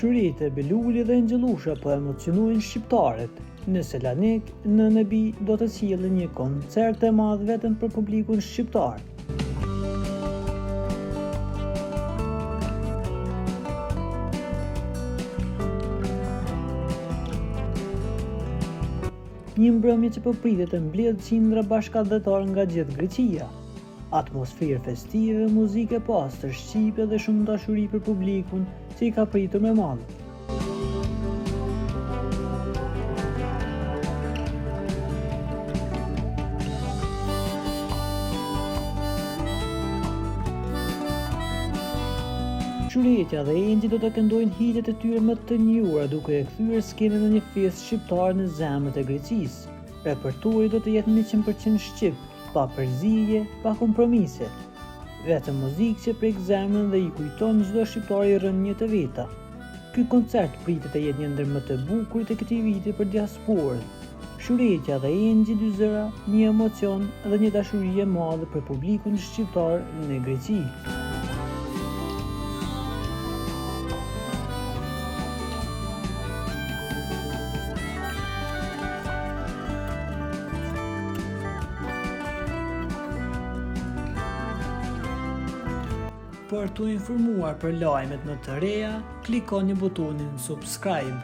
Shyrete Beluli dhe Engjëllusha po emocionojnë shqiptarët. Në Selanik, nënë e bijë do të sjellin një koncert të madh vetëm për publikun shqiptar. Një mbrëmje që po pritet të mbledhë qindra bashkatdhetarë nga gjithë Greqia. Atmosferë festive, muzikë e pastër shqipe dhe shumë dashuri për publikun që i ka pritur me mall. Shyretja dhe Engji do të këndojnë hitet e tyre më të njohura duke e kthyer skenën në një festë shqiptare në zemër të Greqisë. Repertori do të jetë 100% shqip, Pa përzierje, pa kompromise. Vetëm muzikë që prek zemrën dhe i kujton çdo shqiptari rrënjët e veta. Ky koncert pritet të jetë një ndër më të bukurit e këtij viti për diasporën. Shyretja dhe Engji dy zëra, një emocion dhe një dashuri e madhe për publikun shqiptar në Greqi. Për t'u informuar për lajmet më të reja, klikoni butonin subscribe.